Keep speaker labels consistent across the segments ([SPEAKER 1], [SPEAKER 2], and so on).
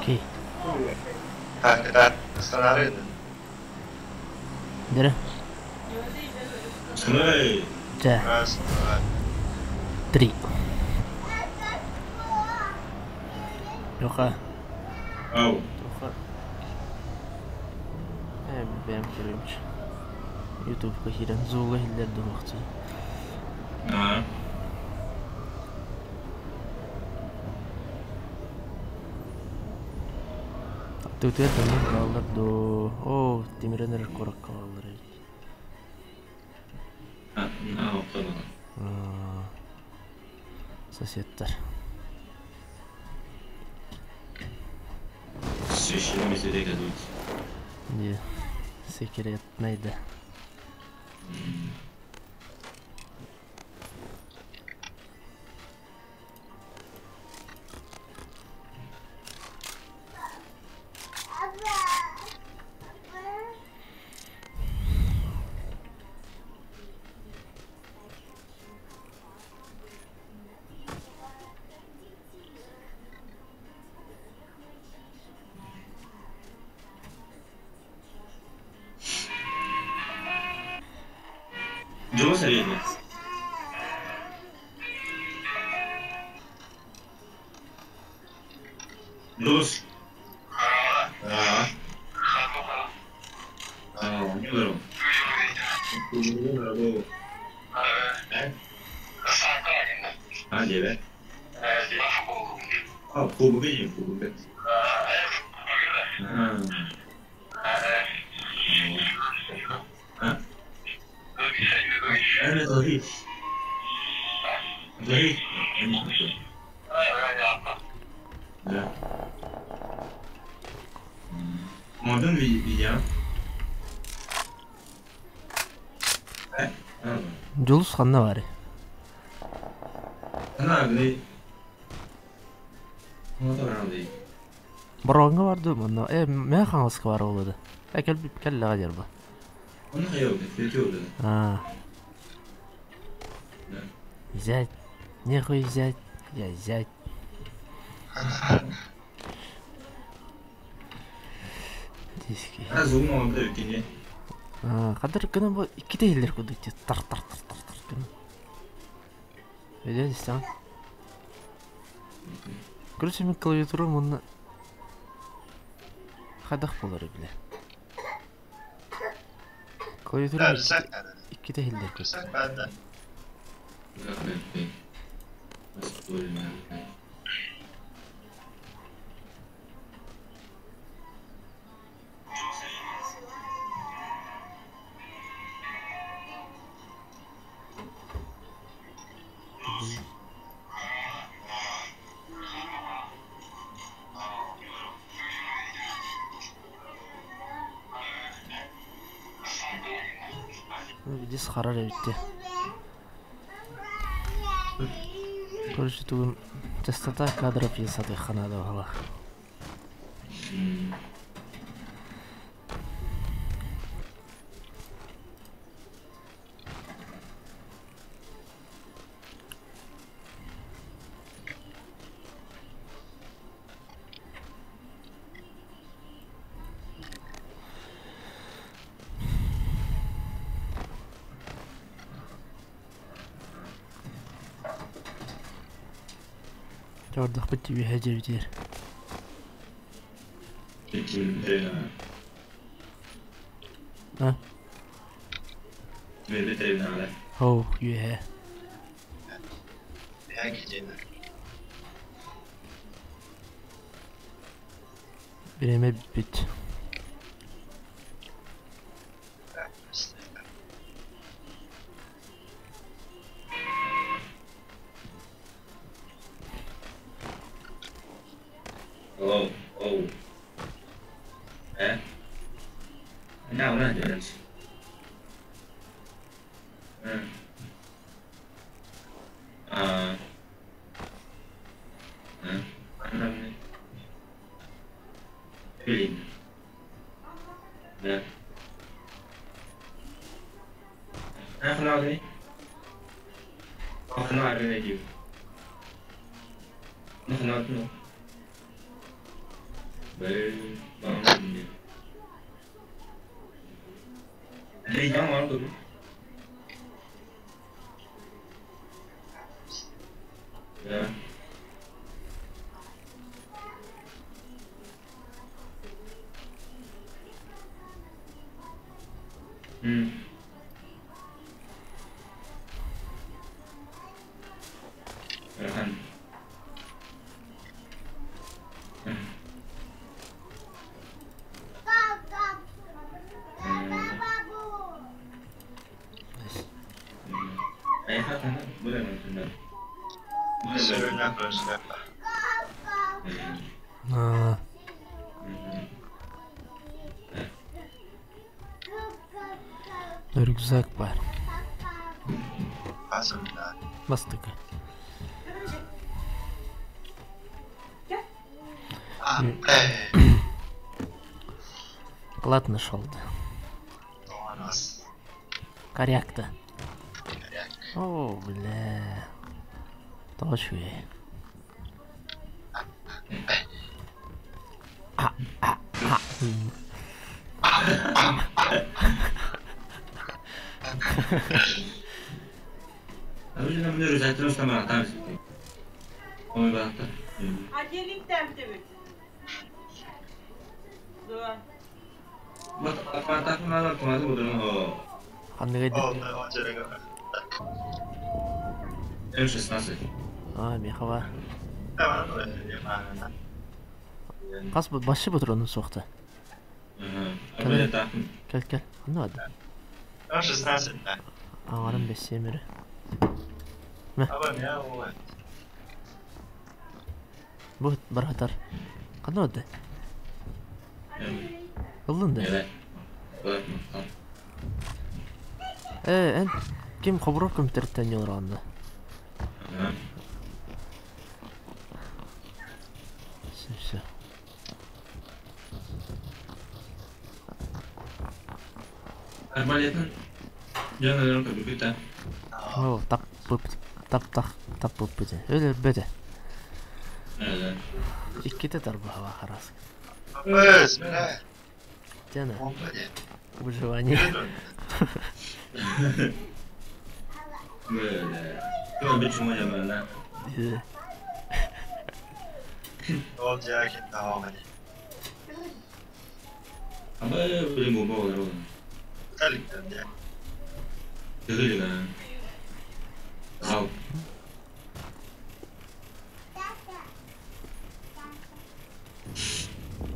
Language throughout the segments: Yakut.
[SPEAKER 1] Окей.
[SPEAKER 2] Так, останавливай.
[SPEAKER 1] Дere.
[SPEAKER 3] Сной.
[SPEAKER 1] Чэ.
[SPEAKER 2] Раз, два.
[SPEAKER 1] Три. Yoka.
[SPEAKER 3] Ау.
[SPEAKER 1] Тоха. Бэм көрүмч. Ютубка киирэн зууга иһиллэр дуһуохча.
[SPEAKER 3] Аа.
[SPEAKER 1] Аттыбытыгар дьоннор бааллар доо. Оо, тимирэн эрэр куоракка бааллар эбит.
[SPEAKER 3] А, на, оптолон.
[SPEAKER 1] Аа, соседтар.
[SPEAKER 3] Священными свидетельствуют.
[SPEAKER 1] Не, секретный да.
[SPEAKER 3] Дьолу сэрийдэ. Дьулус. Аа. Аа, не көрөм. А, диэбэ. А, кубуга диэн кубуга. Аа. А? Эме зоhi. Зоhi. Да. Модун видео.
[SPEAKER 1] Дьулус ханна баарый?
[SPEAKER 3] Ана гри. Мотор ди.
[SPEAKER 1] Бороҥҥо бар дуу манна? Э, мэ хаҥаска бар буолуо Э, кэл кэллэҕэ диэр бу.
[SPEAKER 3] Оны хайа фетио.
[SPEAKER 1] Аа,
[SPEAKER 3] Да.
[SPEAKER 1] взять. Нехуй взять. Я взять. Диски.
[SPEAKER 3] Ана зума онда үтине.
[SPEAKER 1] Аа, хадыр гына бу иккитэ иһиллэр курдук дии. Тар тар тар тар тар гына. Өйдөөн истэҕин. Короче, мин клавиатурам уонна хайдах буолар бile. Клавиатурам
[SPEAKER 2] Рюкзак
[SPEAKER 1] иккитэ
[SPEAKER 2] надо.
[SPEAKER 1] иккитэ иһиллэр курдук.
[SPEAKER 2] Рюкзак надо.
[SPEAKER 1] Видис харар эбитти. Короче, тугун частота кадров ясатый ханада баҕалаах. Чордохпут үөһэ дьэбитигэр. А? Оу, үөһэ.
[SPEAKER 2] Я где?
[SPEAKER 1] Бириэмэ бүппүт.
[SPEAKER 3] Оу, оу. Э? На, на, дерец. А. А. Блин. Да. Ахнады. Ахнады найди. Ахнады.
[SPEAKER 1] Рюкзак бар. Бастыка. Клад нашел, да. Коряк-то. О, бля. Точно.
[SPEAKER 3] М16.
[SPEAKER 1] А, мехова. Хас башы бұтыр соқты. Кел, кел. Қанды ады?
[SPEAKER 2] М16, да.
[SPEAKER 1] Ағарым бес семірі. Бұл бір қатар. Қанды ады? Ылдын да. Ән кем қобыров компьютерттен не орағында? Все, все.
[SPEAKER 3] Арбалетін жан көбүкүтэ.
[SPEAKER 1] О, тап бып тап тақ тап бып бите. Өлөр бөтө. Икките тарбаха харас. Тена. Выживание.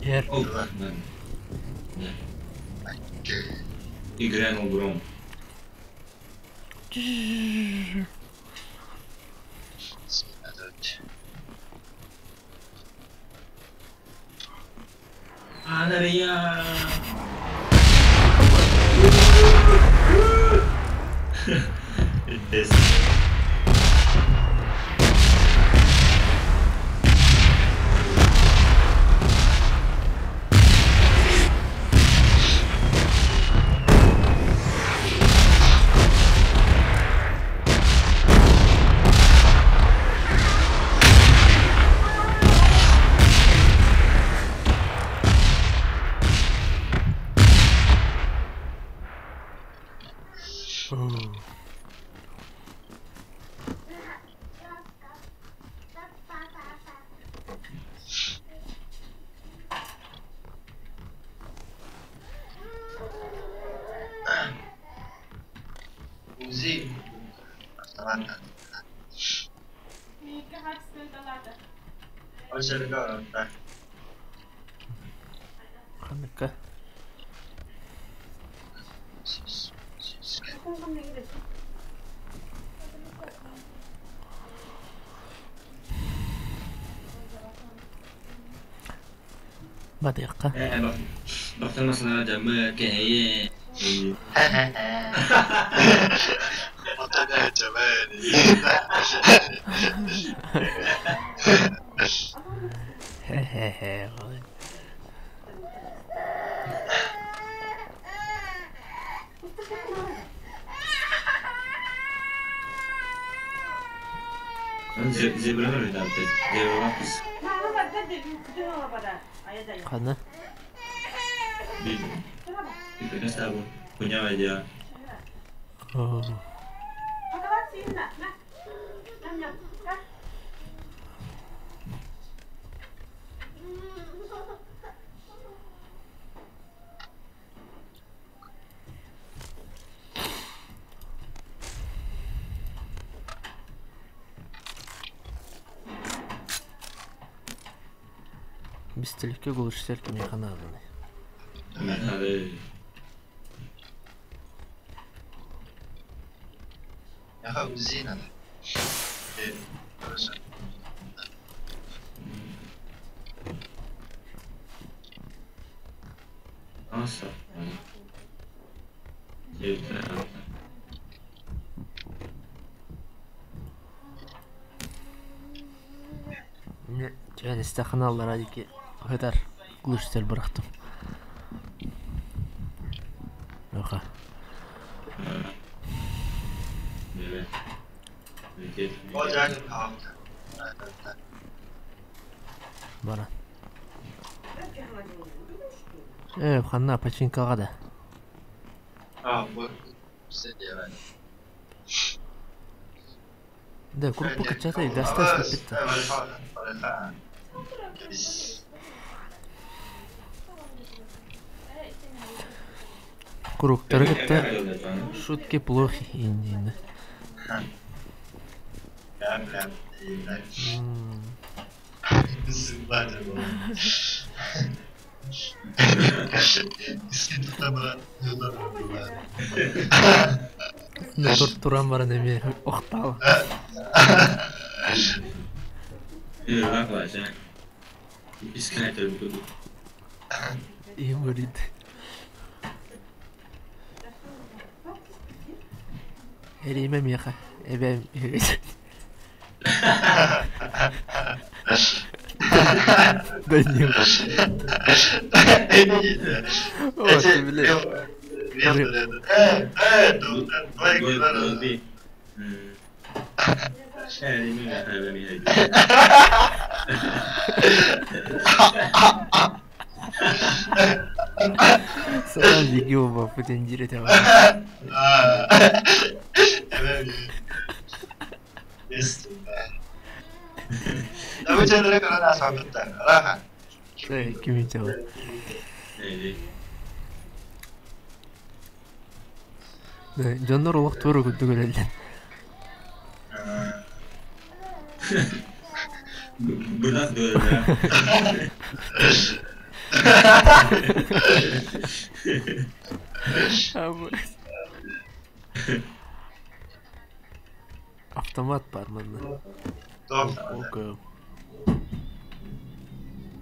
[SPEAKER 1] Ер.
[SPEAKER 3] И грянул гром. Анария!
[SPEAKER 1] Ханыкка. Бадыйыққа.
[SPEAKER 3] Бақтан масына жамы кәйе.
[SPEAKER 1] Хе-хе-хе.
[SPEAKER 3] Зебраны рыдапты. Зебра.
[SPEAKER 1] Ханна? Бистэликкэ глушитель кимиэхэ нааданый?
[SPEAKER 2] Миэхэ УЗИ надо. Хорошо.
[SPEAKER 1] Чээн истэххинэ аллараа диэки ыһытар глушитель бырахтым. Оха. Баран. Э, ханна починкаҕа да.
[SPEAKER 2] А, вот, все делали.
[SPEAKER 1] Да, куруппу кыччатай, гастас куппитта. Куруктары кытта шутки плохи индиины. Туран баран эмиэ охтаала. Инвалид. Эриимэ миэхэ эбээм Да нет. О, ты, блядь. Сразу беги претендирует. Дьоннор олох туора курдук өлөллөр.
[SPEAKER 3] Бырах
[SPEAKER 1] Автомат бар манна. Окей.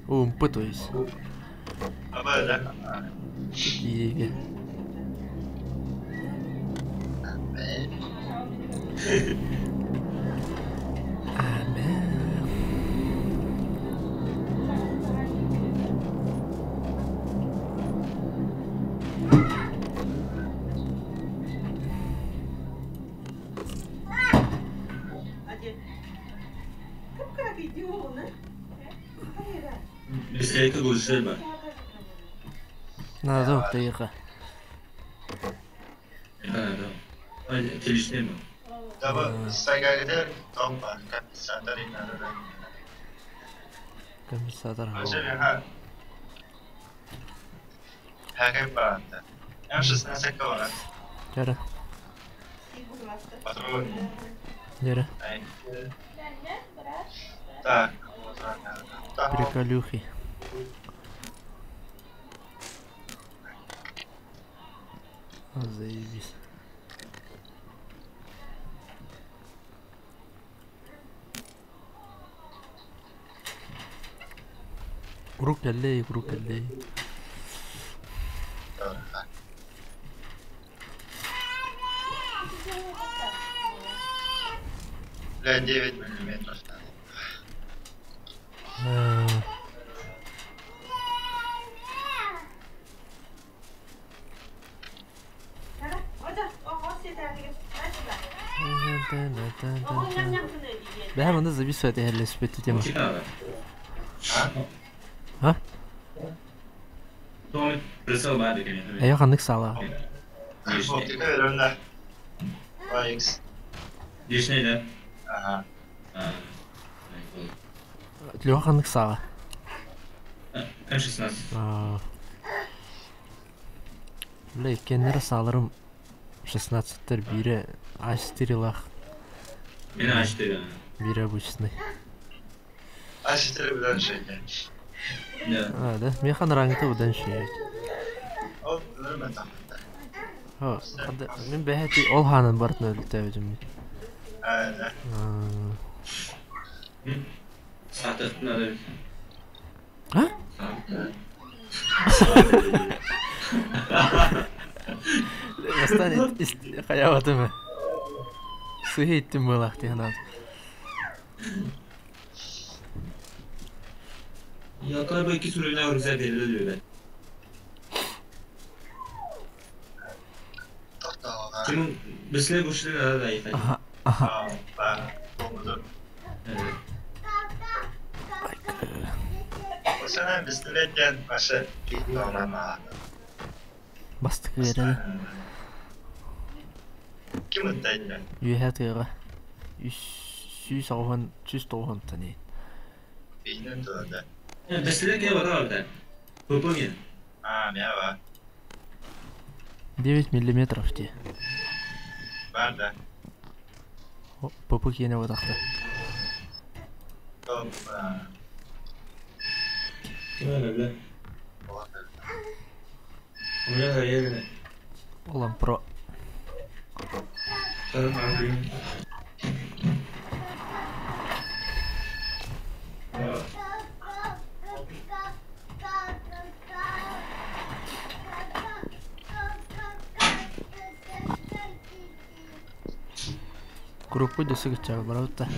[SPEAKER 1] УМП, то есть. Киеве. Амен. Надо дайыға. Компенсатор. Жара. Жара. Приколюхи. Заебись. Круг кэллэй, круг кэллэй.
[SPEAKER 2] Бля, 9 миллиметров надо.
[SPEAKER 1] Бэһэ манна записывать эһэллэспит тема. А? Эйэ ханнык саалаҕа?
[SPEAKER 2] Оптика өрөмнө. AX.
[SPEAKER 3] Лишний, да?
[SPEAKER 2] Ага.
[SPEAKER 1] Леха ханнык сааҕа?
[SPEAKER 3] М16.
[SPEAKER 1] Бля, иккиэннэрэ сааларым 16-тар биирэ А4-лаах,
[SPEAKER 3] Мин А4.
[SPEAKER 1] биирэ обычный.
[SPEAKER 2] А4 быдан шейде.
[SPEAKER 3] Да.
[SPEAKER 1] А, да? Миэхэ нарааҥҥыта быдан үчүгэй.
[SPEAKER 2] Ол өрөмө тахта.
[SPEAKER 1] Мин бэһэти ол хаанан барытын өлүктээбитим.
[SPEAKER 2] Да.
[SPEAKER 3] Саатыттын надо.
[SPEAKER 1] А? Бастаан хайаабатым сыһы иттим буолаах дии санаатым.
[SPEAKER 3] Якобы икки сүрүнэ рюкзак бериле
[SPEAKER 2] Тоқтауға.
[SPEAKER 3] Ким бисле бушле надо доехать.
[SPEAKER 1] Ага, ага.
[SPEAKER 2] Болду. Осана бистилеткен башы кейтонама.
[SPEAKER 1] Бастыкы береді.
[SPEAKER 2] Ким ыттайды?
[SPEAKER 1] Үөһэ тыаҕа сүүс аҕыһын сүүс тоҕуһунтан иһин.
[SPEAKER 2] Бейнен туады.
[SPEAKER 3] Бисле ке бара да. Выполнен.
[SPEAKER 2] А, мява.
[SPEAKER 1] 9 миллиметров дии.
[SPEAKER 2] Бар да.
[SPEAKER 1] ПП киэнэ батахта.
[SPEAKER 2] Топ.
[SPEAKER 3] Ким өлө? У меня заедено.
[SPEAKER 1] Олон про. Группа дөсө күччэҕэ барабыт да.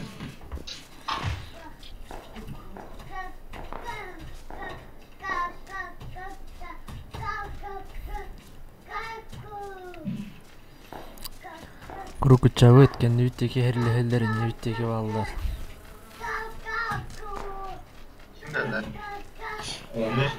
[SPEAKER 1] Куруук куччаабыт кэннибит диэки иһэллэр иннибит диэки бааллар.
[SPEAKER 2] Ким да?
[SPEAKER 3] Олар.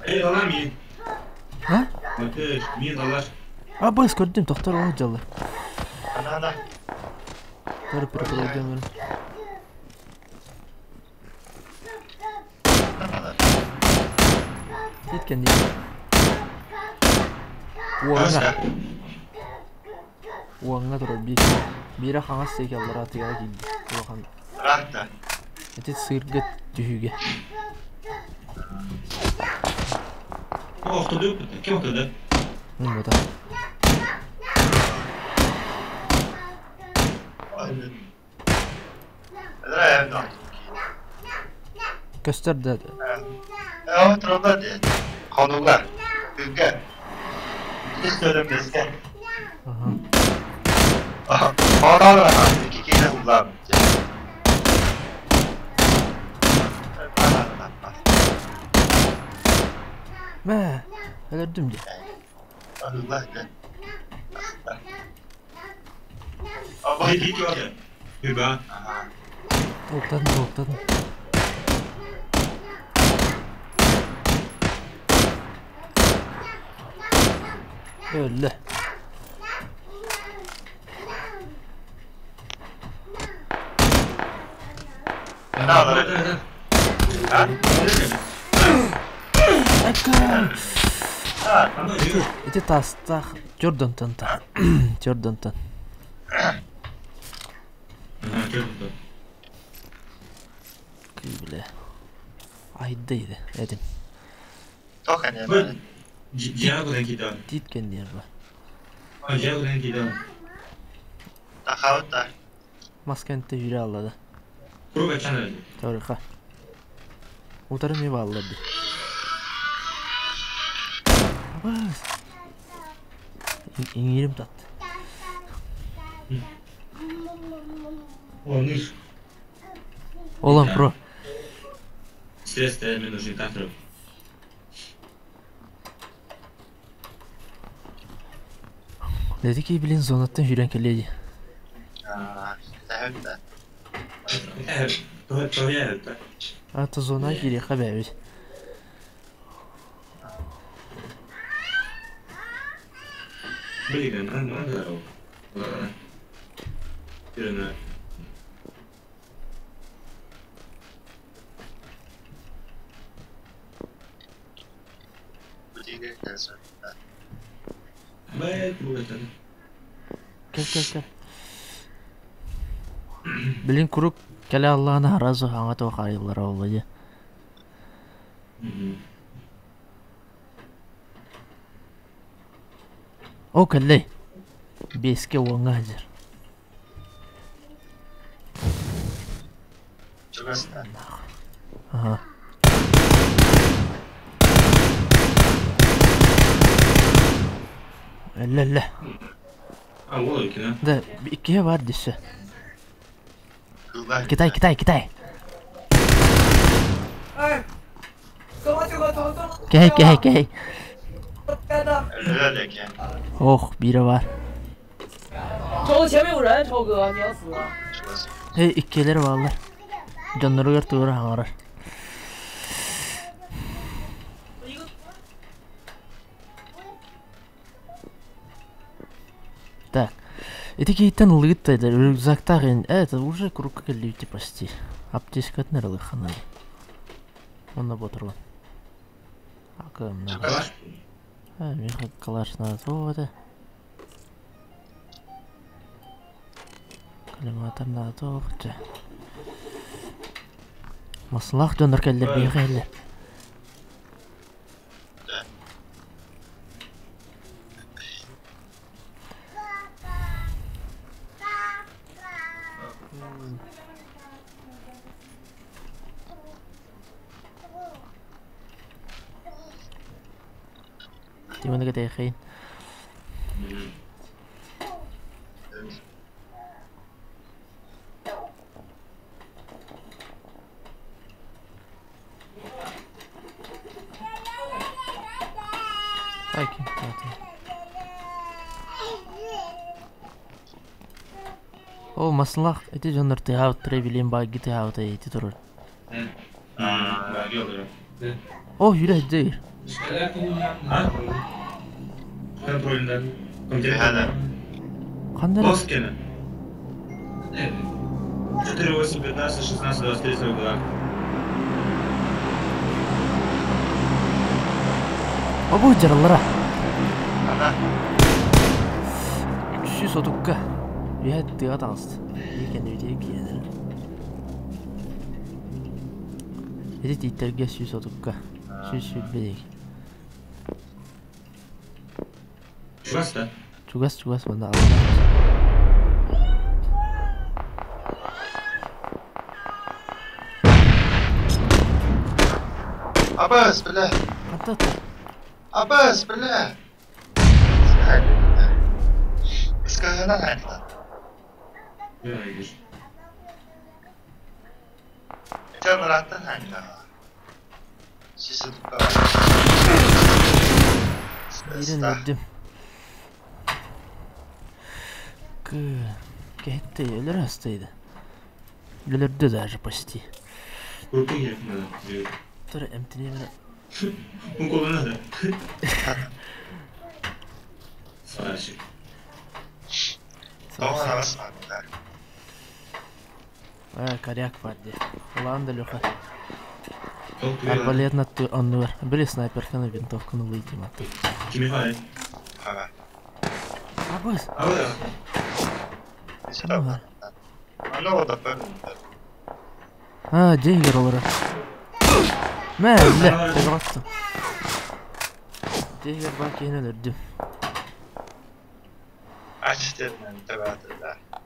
[SPEAKER 3] Эй, алар мин.
[SPEAKER 1] А?
[SPEAKER 3] Өтөр, мин алар.
[SPEAKER 1] А, быс көрдүм, тохтор ол дьаллар.
[SPEAKER 2] Ана, ана.
[SPEAKER 1] Көрүп приколдем.
[SPEAKER 2] Ана.
[SPEAKER 1] Тит кэнни. Уоҥҥа. Уоҥҥа турар биир. Биирэ хаҥас диэки аллара атыыга киирдэ. Улахан.
[SPEAKER 2] Рахта.
[SPEAKER 1] Ити сыырга түһүүгэ.
[SPEAKER 3] Охтоду, ким охтоду?
[SPEAKER 1] Мин бута. Көстөр да.
[SPEAKER 2] Отурда дейді. Қонуға. Күнге. Үс бізге.
[SPEAKER 1] Аха.
[SPEAKER 2] Орал iki kere kullandım.
[SPEAKER 1] Мэ, өлөрдүм дии.
[SPEAKER 2] Allah
[SPEAKER 3] Эй, ди Хүба.
[SPEAKER 1] Токтадым, токтадым. Өллө. Айка! Ити таастаах Джордантан та. Джордантан. Кыыбыле. Айда этим. Тиит кэнниэр ба. Масканты жүрө аллада. Торыха. Утары ми баалларды. Абас. Иңирим татты. Олон про.
[SPEAKER 3] Средства мне нужны кафры.
[SPEAKER 1] Dedi ki bilin zonattan yürüyen keleydi. Ата зона кири хабабит.
[SPEAKER 3] Блин, надо. Ладно.
[SPEAKER 1] Кел кел кел. Билин курук кэлэ Аллаһына аразы хаҥа туох арыйыллара буолла дии. О кэллэй. Биэскэ уоҥҥа сылдьар. Аха. Эллэ эллэ.
[SPEAKER 3] А, вот кино.
[SPEAKER 1] Да, иккиһэ баар дессе. Китай, Китай, Китай. Кэй, кэй, кэй. Ох, биирэ баар. Эй, иккилэр бааллар. Дьонноругар тугу эрэ хаҥарар. Так, ити киһиттэн ылыгыт да рюкзактаах это уже курукка кэллибит почти. Аптечкатын эрэ ылыахха наада. Онно ботуруон. Акым надо. А, миэхэ калаш надо туох этэ? Коллиматор надо туох дьэ. Маслах дьоннор кэллэр биһиэхэ иһэллэр. Тимоны кэтэйхейн. О, маслах, эти дьоннор тыһаабыттара билиэн баайгы тыһаабыта ити турар. О, юрэ дыр. Ханна
[SPEAKER 3] Лоскина. 4, 8, 15, 16, 23, 42.
[SPEAKER 1] Обу дьараллара. Сүүс отукка. Үһэ тыаҕа таҕыста. Ии кэннибитигэр киирэн Ити тииттэргэ сүүс отукка. Сүүс сүүрбэ диэки.
[SPEAKER 3] Чугас да?
[SPEAKER 1] Чугас чугас манна
[SPEAKER 2] Абас, бля!
[SPEAKER 1] Ханта
[SPEAKER 2] Абас, бля! Скажи на
[SPEAKER 1] Биирин өлөрдүм. Кэһэтте өлөр астайды. Өлөрдө даже почти. Тура эмтине
[SPEAKER 3] Уколы надо. Сварщик.
[SPEAKER 1] А, коряк бар дии. Улаан да Леха. Арбалет оннугар. Били снайперканы винтовканы ылый аты.
[SPEAKER 3] Кимихай.
[SPEAKER 1] Абыс. А, дьиэ олорор. Мэ, үлэ, тэбэҕэттим. Дьиэ бар киһини өлөрдүм.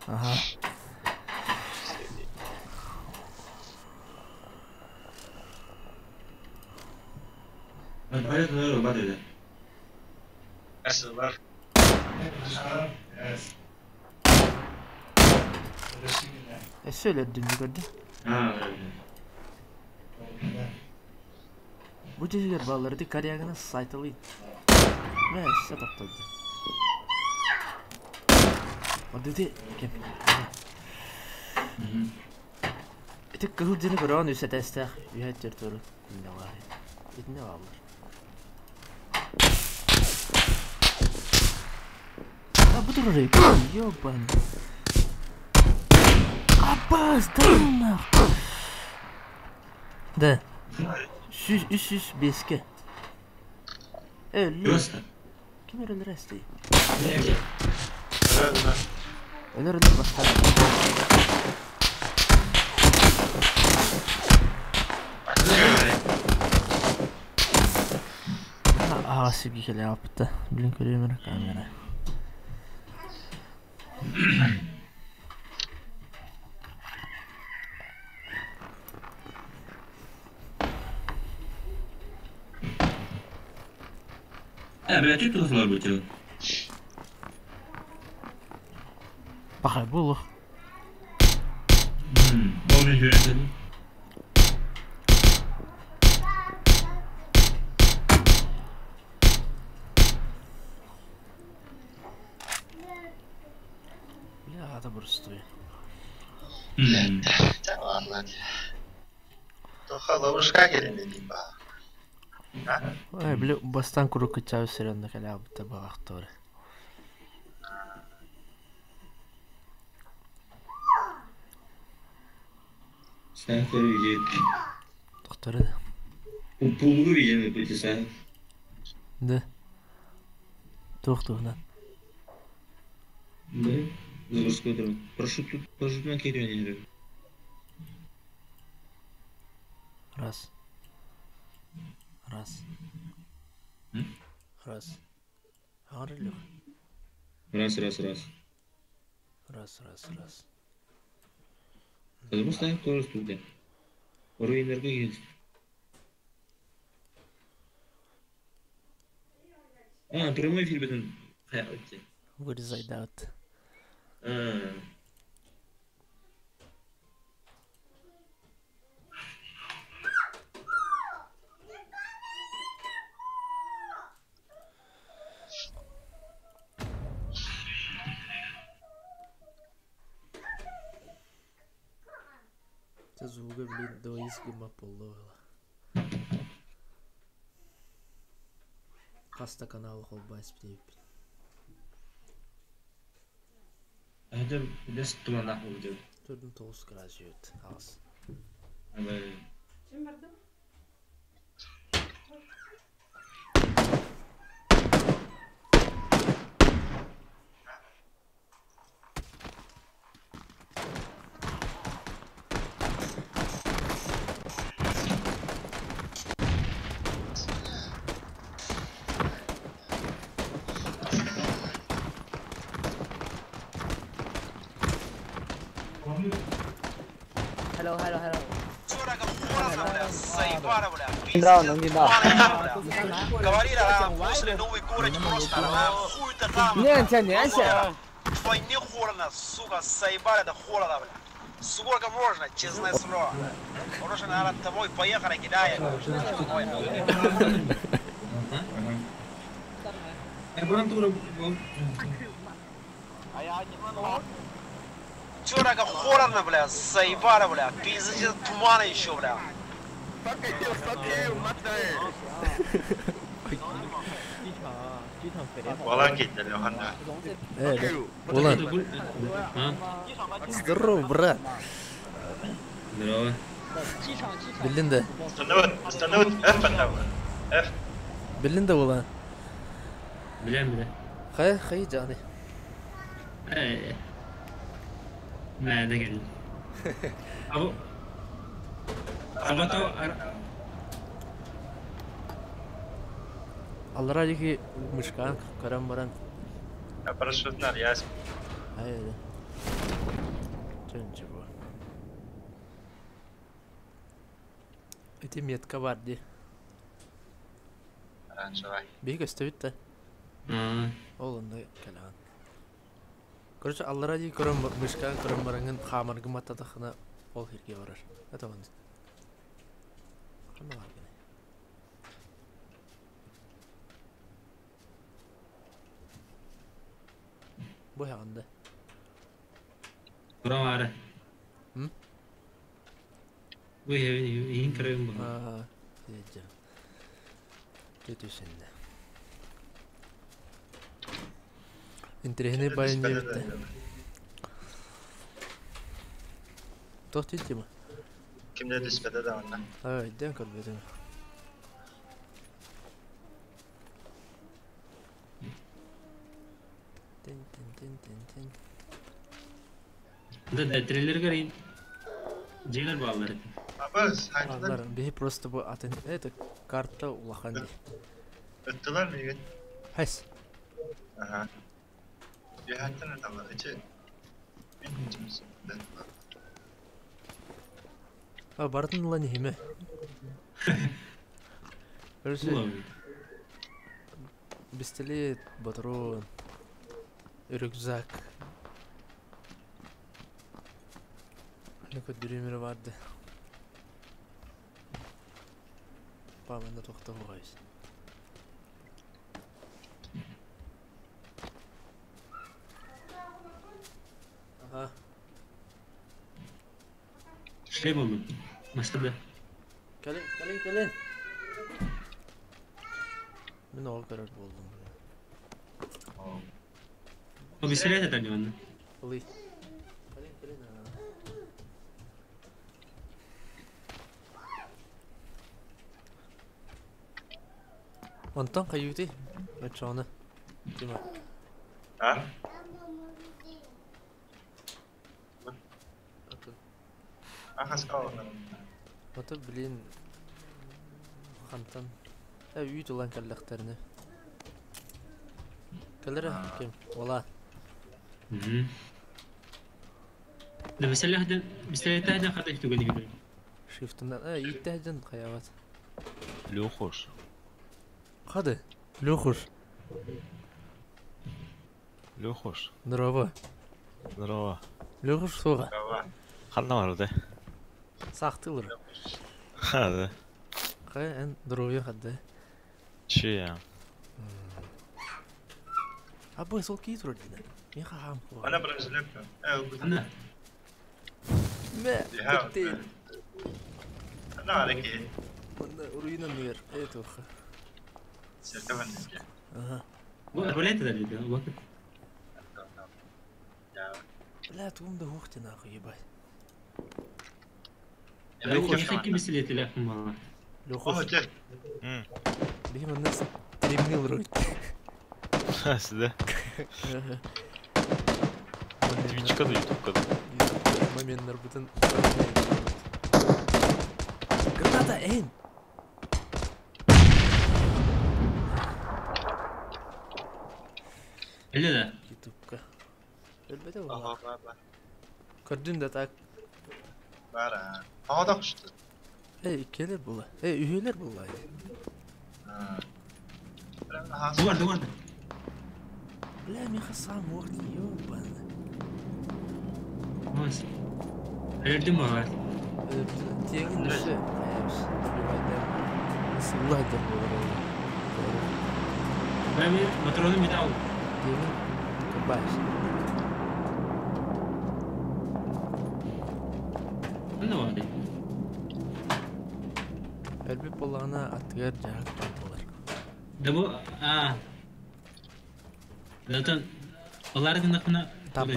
[SPEAKER 1] Аха. Өссө өлөрдүм көрдүм. Бу дьиһигэр бааллар ити коряганы сайталыы. Мэ, өссө тапталды. Ити ким? Ити кыһыл дьиэни көрөҕүн үс этээстээх үһэ территория иннэ баар. Итиннэ бааллар. А бу турар ёбан. Аббас, да нахуй. Да. Сүүс үс сүүс биэскэ. Өллү. Ким эрэ өлөр эстий? Өлөр өлөр бастаан. Аҕа сиргэ кэлэ аҕалбыта. Билин көрүөм эрэ камера.
[SPEAKER 3] Э, блядь, что ты слабый?
[SPEAKER 1] Пахай буолуох.
[SPEAKER 3] Ол мен жөрөтөдүм.
[SPEAKER 1] Бля, аата боростуой.
[SPEAKER 2] Тоха ловушка келин ба.
[SPEAKER 1] Ой, бля, бастан куруук кыччаабыт сири онно кэлээбитэ баҕахтыыр.
[SPEAKER 3] Снайпер видит.
[SPEAKER 1] Тохтору да.
[SPEAKER 3] Пулгу видим, пути
[SPEAKER 1] Да. Туох туһунан.
[SPEAKER 3] Да? Заводской дрон. Прошу тут, прошу на керене.
[SPEAKER 1] Раз. Раз. Раз. Ағыр
[SPEAKER 3] Раз, раз, раз.
[SPEAKER 1] Раз, раз, раз.
[SPEAKER 3] Потому снайпер тоже студия. Уровень есть. А, прямой эфир бетен.
[SPEAKER 1] Вырезай, да, вот. Звуга, блин, двоих гыма поллола. Хаста канал холбас птейп.
[SPEAKER 3] Это дес туманах будет.
[SPEAKER 1] Төрдүн тоғыз градус ағыз.
[SPEAKER 4] Hello hello hello。
[SPEAKER 5] 听到能听到。
[SPEAKER 4] 年前年前。
[SPEAKER 6] Сколько можно, честное слово. Хорошо, наверное, тобой поехали, кидая. Чё так хорно, бля, заебали, бля, пиздец, тумана еще, бля.
[SPEAKER 5] Fuck you, fuck you, mother.
[SPEAKER 2] Болан кетті, Лехан.
[SPEAKER 1] Улан. Здорово, брат.
[SPEAKER 3] Здорово.
[SPEAKER 1] Биллин да.
[SPEAKER 2] Остановит, F F.
[SPEAKER 1] Биллин да, Улан.
[SPEAKER 3] Билен, билен.
[SPEAKER 1] Хай, хай, жаны.
[SPEAKER 3] Не, да келдим. Абу. Абато
[SPEAKER 1] Аллара дики мышкан карам баран.
[SPEAKER 2] Парашютнар, яс.
[SPEAKER 1] Ай, да. Чөнче бу. Эти метка бар ди.
[SPEAKER 2] Оранжевый.
[SPEAKER 1] Бейг өстөбүт да. Ол онда кэлэҕин. Короче, аллара дии көрөн мышкаан көрөн бараҥҥын хаамаргын баттатаххына ол сиргэ барар. Это он. Ханна баар гынай? Бу эһэҕин да.
[SPEAKER 3] Тура баара.
[SPEAKER 1] М?
[SPEAKER 3] Бу иһин көрөбүн буолла.
[SPEAKER 1] Аа, дьэ. Түтүсүннэ. Интэриэһинэй байын диэбиттэ. Туох диир Тима?
[SPEAKER 2] Ким да түспэтэ да онно.
[SPEAKER 1] Аа, өйдөөн көрбөтүм. Тин тин тин тин тин.
[SPEAKER 3] Да трейлерге рейн дьиэлэр бааллар этэ.
[SPEAKER 2] Абыз, хайдылар.
[SPEAKER 1] Аллар, биһи просто бу атын это карта улахан дии.
[SPEAKER 2] Ыттылар миигин.
[SPEAKER 1] Хэс.
[SPEAKER 2] Аха. Үөһэттэн ыталлар. Ичи. Мин
[SPEAKER 1] А барытын ылан иһимэ. Короче, пистолет, патрон, рюкзак. Аны көрдөрүүмөрө барды. Памэнэ тохтоһуҕайс. Ага.
[SPEAKER 3] Шлем ыллым. Маста
[SPEAKER 1] Кэлин, кэлин, кэлин. Мин оҕо көрөр буоллум.
[SPEAKER 3] О, пистолет это не он.
[SPEAKER 1] Ылый. Кэлин, кэлин. Онтон хайыытый? Оччоҕуна. Тима.
[SPEAKER 2] А?
[SPEAKER 1] Атын.
[SPEAKER 2] Ахас калана.
[SPEAKER 1] Ото блин хантан үүт ылан кэллэхтэринэ. Кэлэрэ ким? Ола.
[SPEAKER 3] Да пистолет пистолет хата түгэн иһин.
[SPEAKER 1] Шифтынан ииттэһден хайабат.
[SPEAKER 7] Лехуш.
[SPEAKER 1] Хады. Лехуш.
[SPEAKER 7] Лехуш.
[SPEAKER 1] Здорово.
[SPEAKER 7] Здорово.
[SPEAKER 1] Лехуш суға.
[SPEAKER 7] Ханна барды.
[SPEAKER 1] Сахтылыр.
[SPEAKER 7] Хады.
[SPEAKER 1] Кай эн здоровье хады.
[SPEAKER 7] Че?
[SPEAKER 1] А бу сол кий турар дина. Мен хахам.
[SPEAKER 2] Ана бронежилетка.
[SPEAKER 3] Ана.
[SPEAKER 1] Мэ. Коктейль.
[SPEAKER 2] Ана ареки.
[SPEAKER 1] Онда руина мир. Это уха. Ага.
[SPEAKER 3] Арбалет это ли?
[SPEAKER 1] Бля, туум да ухте нахуй, ебать.
[SPEAKER 3] Лехуш. Пистолет или мало.
[SPEAKER 1] Лехуш. Бихим нас стримнил руть.
[SPEAKER 7] Сюда. Твичка да ютубка да.
[SPEAKER 1] Момент нарбутын. Граната, эн!
[SPEAKER 3] Или да?
[SPEAKER 1] Ютубка. Өлбөтө була. Көрдүн да так.
[SPEAKER 2] Бара. Ага кушты.
[SPEAKER 1] Эй, иккилер була. Эй, үһүлэр була.
[SPEAKER 3] Дуар, дуар.
[SPEAKER 1] Бля, мен хасам уақыт ёбаный.
[SPEAKER 3] Ось. Өлдүм бар.
[SPEAKER 1] Тегин düştü. Сылла деп болар.
[SPEAKER 3] Мен патроны металл.
[SPEAKER 1] Тегин кабаш.
[SPEAKER 3] Ну ладно.
[SPEAKER 1] Әлбе болағына аттыгар жарак болар.
[SPEAKER 3] Да бу а. Зато олардың нахуна
[SPEAKER 1] Тап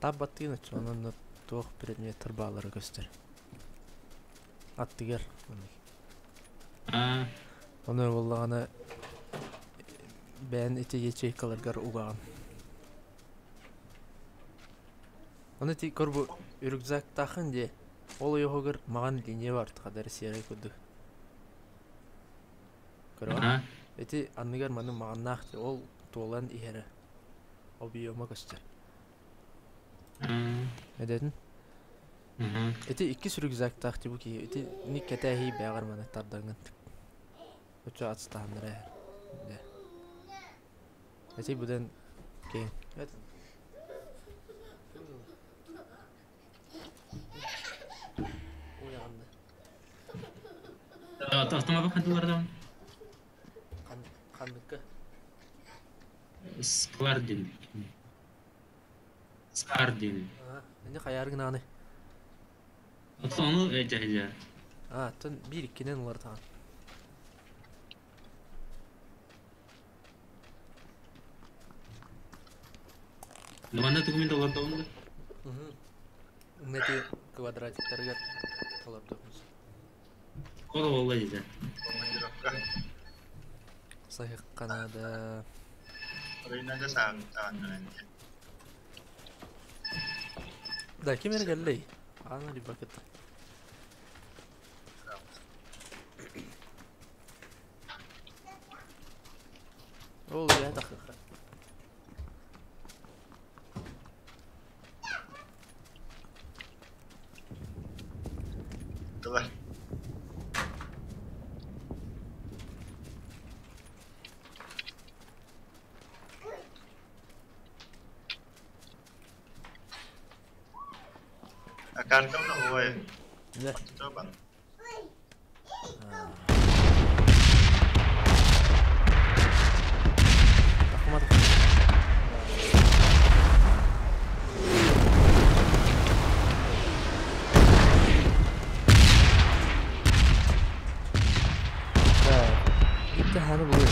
[SPEAKER 1] тап баттыгын онон туох предметтер баалары көстөр. Аттыгар.
[SPEAKER 3] А.
[SPEAKER 1] Оны боллагана бән ити ячейкаларгар угаган. Оны ти көрбу рюкзак тахын де. Ол йогыр маган линия бар кадар серый куду. Көрө. Эти анныгар маны маганнах ол туолан иһере. Ол биома көстөр. Эдедин? Эти икки рюкзак тах бу ки эти ни кетехи бягар маны тардангын. Өчө ацтааннар э. Эти буден кен.
[SPEAKER 3] Автомобиль хадылардан.
[SPEAKER 1] Канныкка.
[SPEAKER 3] Склар диэн. Скар диэн.
[SPEAKER 1] Инде хайаар гынааны.
[SPEAKER 3] Оттон ону дьаһайа.
[SPEAKER 1] А, оттон биир иккинэн уларытаҕын.
[SPEAKER 3] Манна тугу мин олордоҕум да?
[SPEAKER 1] Ити квадратиктарыгар олордоҕум.
[SPEAKER 3] Ол буолла дии.
[SPEAKER 2] Командировка.
[SPEAKER 1] Саһык Канада.
[SPEAKER 2] Рынага саамтаан.
[SPEAKER 1] Да, ким эрэ кэллэй? Аана либакыт. Ол я тахыха.
[SPEAKER 2] Давай. А карта ой.
[SPEAKER 1] Да.
[SPEAKER 2] Что бан?
[SPEAKER 1] Ахмат. Да. Имтиханы булur.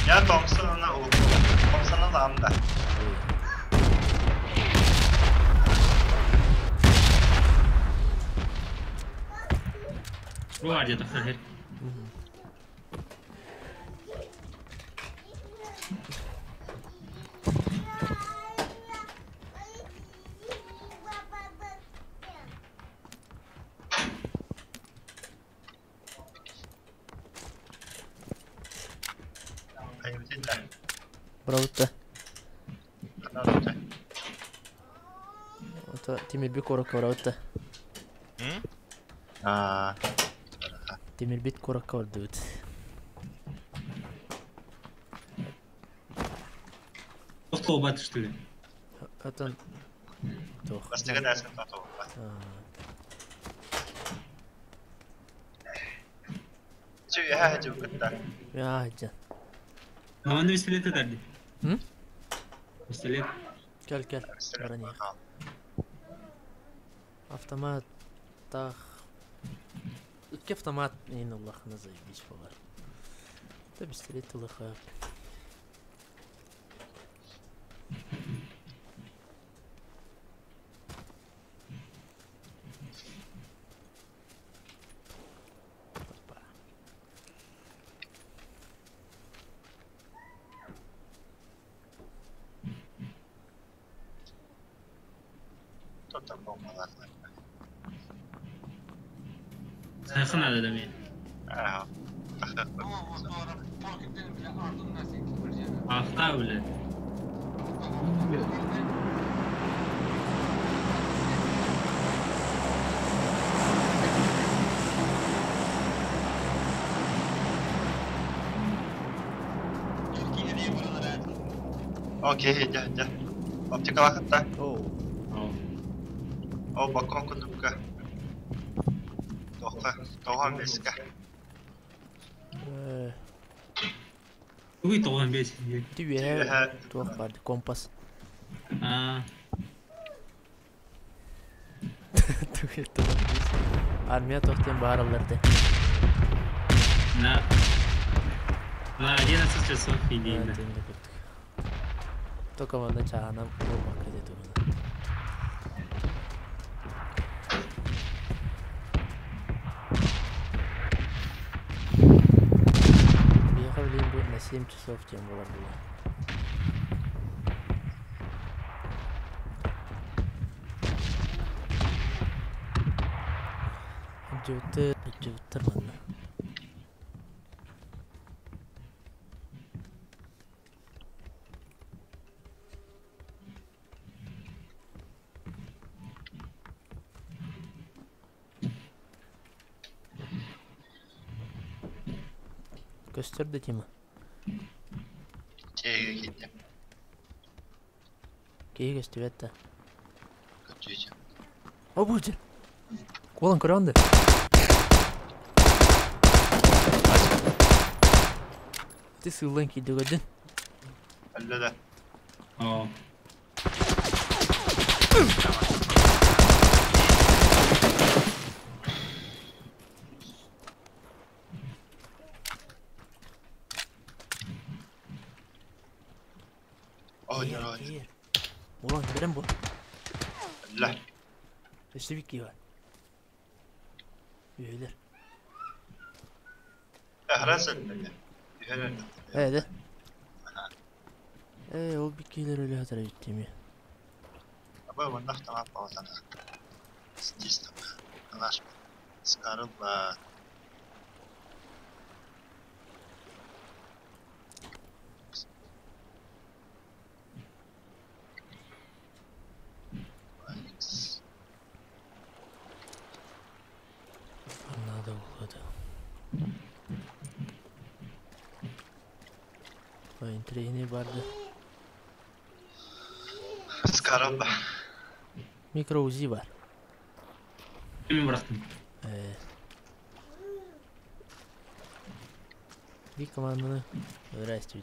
[SPEAKER 2] Я Томпсон'una oldu. Томпсон'un anda.
[SPEAKER 3] Бу бар дии тахсар.
[SPEAKER 1] Бравытта. Ото Тимирбит куоракка барабытта.
[SPEAKER 2] Аа.
[SPEAKER 1] Тимирбит куоракка бардыбыт.
[SPEAKER 3] Тохтоо что ли?
[SPEAKER 1] Отон туох.
[SPEAKER 2] Бастыгы дәсін тату. Чү яа жу кытта.
[SPEAKER 1] Я жан.
[SPEAKER 3] Манна пистолет этэрди.
[SPEAKER 1] М?
[SPEAKER 3] Пистолет.
[SPEAKER 1] Кел кел. Баран Автомат тах. Икки автомат ин Аллахына заебись болар. Да пистолет тылыха. Опа.
[SPEAKER 2] Тота болмалар.
[SPEAKER 3] Сайхан надо да мен.
[SPEAKER 2] Аа.
[SPEAKER 3] Ахта бля.
[SPEAKER 2] Окей, дя, дя. Оптика лахатта.
[SPEAKER 1] Оу.
[SPEAKER 2] О, балкон кудукка. Тоха, тоха меска.
[SPEAKER 3] Уй тоҕон бес.
[SPEAKER 1] Түбэ туох бар компас.
[SPEAKER 3] Аа.
[SPEAKER 1] Түбэ туох. Армия тохтен баараларды.
[SPEAKER 3] На. На 11 часов иди.
[SPEAKER 1] Только манна чаанам болбакка деді оны. Приехал будет на 7 часов, тем было было. Жөтір манна. Көстөрдү Тима.
[SPEAKER 2] Чеге кетти.
[SPEAKER 1] Киһи көстүбэт да.
[SPEAKER 2] Көтүчү.
[SPEAKER 1] О бу жер. Куолан көрөндө. Ти сыыллан киирдэ көрдүн.
[SPEAKER 2] Өллө да.
[SPEAKER 3] Оо.
[SPEAKER 2] Оонньуур оонньуур.
[SPEAKER 1] Киир. Улан бэрэн бу.
[SPEAKER 2] Өллө.
[SPEAKER 1] Өссө бик киһи бар. Үһүлэр.
[SPEAKER 2] Аһара сыллар. Үһөр өллө.
[SPEAKER 1] Ээ да. Ээ ол бик киһилэр өлө сатар эбит дии.
[SPEAKER 2] Аба маннах таҥап баҕатана. Здесь там. Наш Скарылба.
[SPEAKER 1] Надо было да. Ой, интриги барды.
[SPEAKER 2] Скарылба.
[SPEAKER 1] Микро УЗИ бар.
[SPEAKER 3] Мин бырахтым.
[SPEAKER 1] Ээ. Bir команданы Здрасте,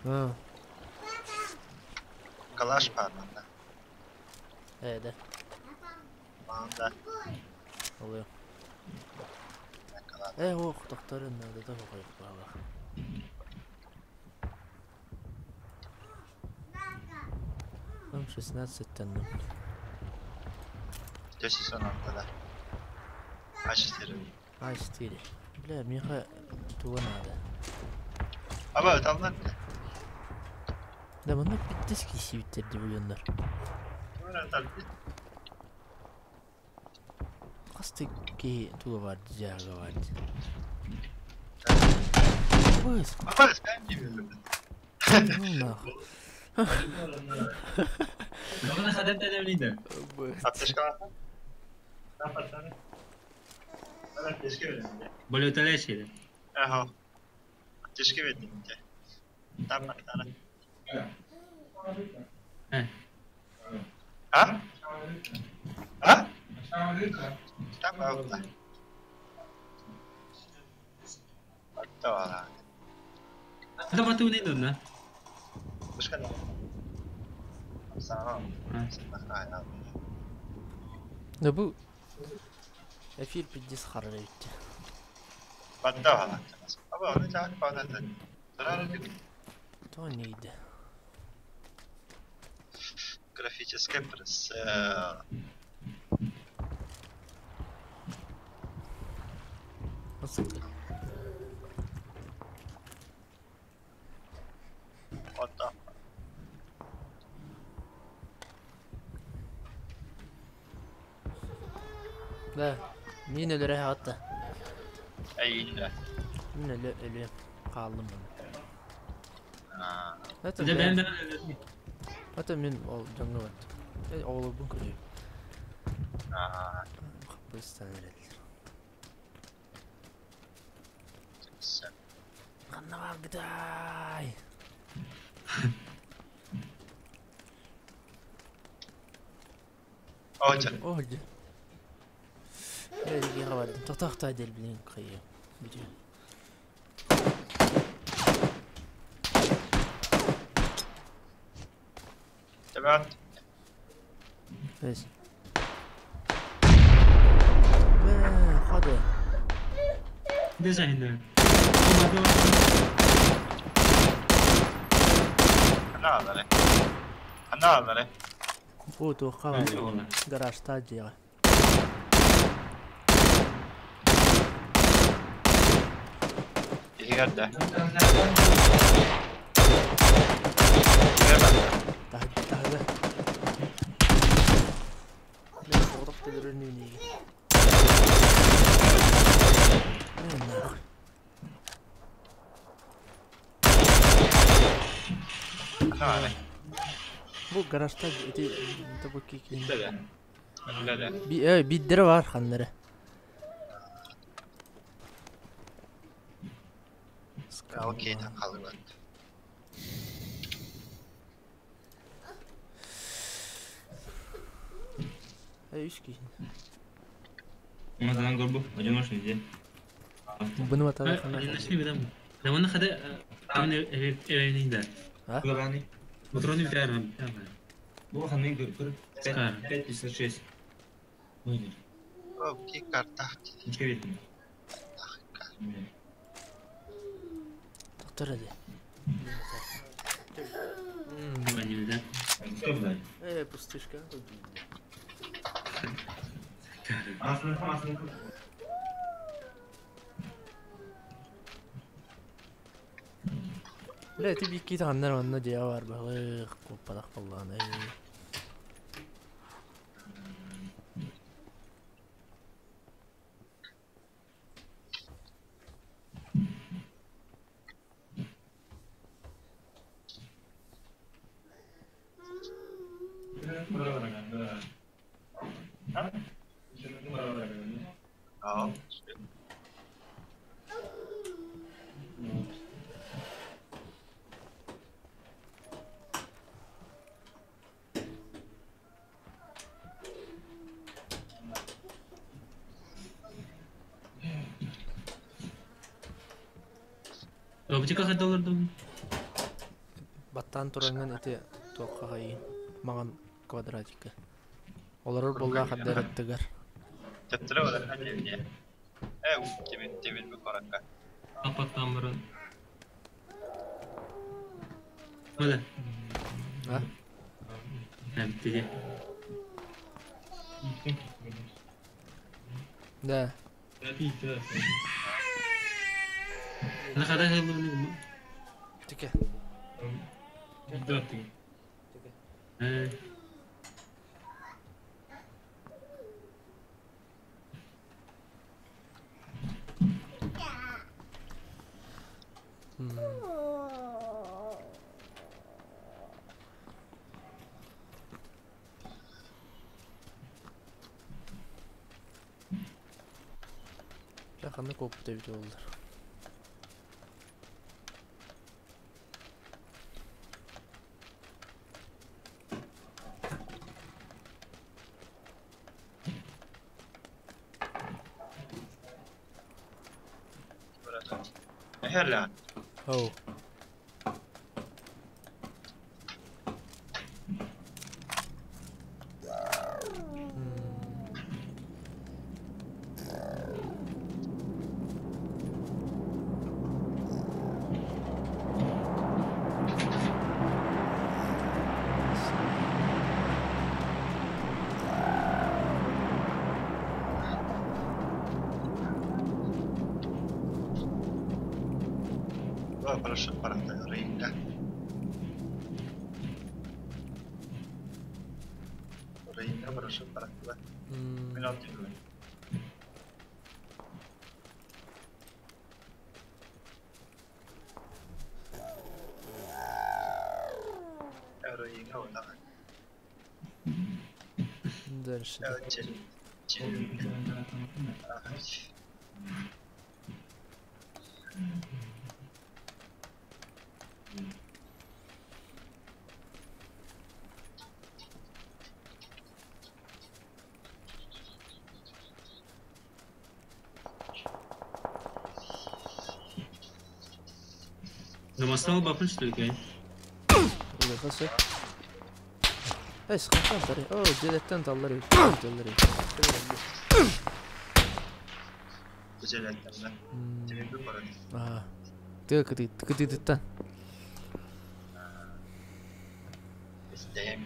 [SPEAKER 1] А,
[SPEAKER 2] Калаш баар манна.
[SPEAKER 1] ээ да.
[SPEAKER 2] Маанда.
[SPEAKER 1] Oluyor.
[SPEAKER 2] Калаш.
[SPEAKER 1] Ээ ох, тохторун надо да koyup баалах. Там 16 тонн.
[SPEAKER 2] 10 да. А4.
[SPEAKER 1] А4. Бля, меха туга надо.
[SPEAKER 2] Аба ыталлар.
[SPEAKER 1] Да манна биттес кисибиттер деп уйоннор. Хасты ки туга бар, жага бар. Быс,
[SPEAKER 2] Аба sen gibi.
[SPEAKER 1] ну нахуй.
[SPEAKER 3] Баҕана хадам тәнәмлиде.
[SPEAKER 1] Быс.
[SPEAKER 2] Аптечка var. Ne yapar? Ben аптечка vereyim.
[SPEAKER 3] Болюталеш edi.
[SPEAKER 2] Aha. Аптечка vereyim de. Tamam tamam.
[SPEAKER 3] He.
[SPEAKER 2] Ha? Ha? Tamam oldu. Hatta var.
[SPEAKER 3] Хата бату не донна.
[SPEAKER 2] Başka ne? Sağ ol.
[SPEAKER 1] Да бу эфир пиздец харар эбит.
[SPEAKER 2] Hatta var. Ama onu çağır bana da. Zarar yok.
[SPEAKER 1] То нейdi.
[SPEAKER 2] Графическая пресса.
[SPEAKER 1] Nasıl?
[SPEAKER 2] Hatta.
[SPEAKER 1] Да. Мин өлөрө hatta.
[SPEAKER 2] Ayında.
[SPEAKER 1] Мин өлө өлө калдым мен. Это
[SPEAKER 3] Дә бән
[SPEAKER 1] мен
[SPEAKER 3] бән.
[SPEAKER 1] Это мен ол жаңы бар. Э оолубун көрөйүн.
[SPEAKER 2] Aa.
[SPEAKER 1] Капыстан эрелер.
[SPEAKER 2] Sen.
[SPEAKER 1] Канна бар гыдай.
[SPEAKER 2] Oca.
[SPEAKER 1] Олду. Э бардым. Тохтохтой дел билин кыйы. Бүтү.
[SPEAKER 2] Tamam.
[SPEAKER 1] Бес. Мә, ходы.
[SPEAKER 3] Дизайнер.
[SPEAKER 2] Ana alare. Ana alare.
[SPEAKER 1] Бу туохха бар. Гаражта дьиэҕэ.
[SPEAKER 2] İlgerde.
[SPEAKER 1] Таһыга. Бля, соҕотох төлөрөр нүүнүгэ. Э, нахуй.
[SPEAKER 2] Ana alare.
[SPEAKER 1] Бу гаражта ити табы кикин.
[SPEAKER 2] Öyle. Öyle.
[SPEAKER 1] Би э биддere бар ханнары.
[SPEAKER 2] Okey kalır.
[SPEAKER 1] Үс киһи.
[SPEAKER 3] مثلا قربه одиночный где?
[SPEAKER 1] Бұны матады.
[SPEAKER 8] Одиночный видам. Да он хада эвенинда.
[SPEAKER 1] А?
[SPEAKER 3] Главный.
[SPEAKER 8] Патроны битәрм.
[SPEAKER 3] Бу ханны көр. 5.56. Выйдет.
[SPEAKER 2] О, ки карта.
[SPEAKER 3] Ничего видно.
[SPEAKER 1] Доктор эди.
[SPEAKER 8] Ванилда.
[SPEAKER 1] Пустышка.
[SPEAKER 3] Aslında.
[SPEAKER 1] Бля, ты бикки таннар онна дия бар балык, куппадак болланы.
[SPEAKER 2] Ja.
[SPEAKER 8] Бабычка хадалардым.
[SPEAKER 1] Баттан туранган эти туаққа маған квадратика. Олар болла хаддараттыгар.
[SPEAKER 2] Төттөрө бар хәле. Кемин темин бу коракка.
[SPEAKER 8] Апаттан бұрын. Мына.
[SPEAKER 1] А?
[SPEAKER 8] Бітті де.
[SPEAKER 1] Да.
[SPEAKER 8] Ана хада хәлләрне.
[SPEAKER 1] Тике. Жақында көп деп олдар.
[SPEAKER 2] Хәллә.
[SPEAKER 1] Оу.
[SPEAKER 2] Хорошо, пора рынка. Рынка, хорошо, пора. Минут. Рынка, давай.
[SPEAKER 1] Дальше.
[SPEAKER 8] Намастал бапын, что ли, кай?
[SPEAKER 1] Эй, сқақан тари. О, желеттен таллар. Таллар.
[SPEAKER 2] Желеттен, да?
[SPEAKER 1] Аа. Тыга кытыттан.
[SPEAKER 2] Истем.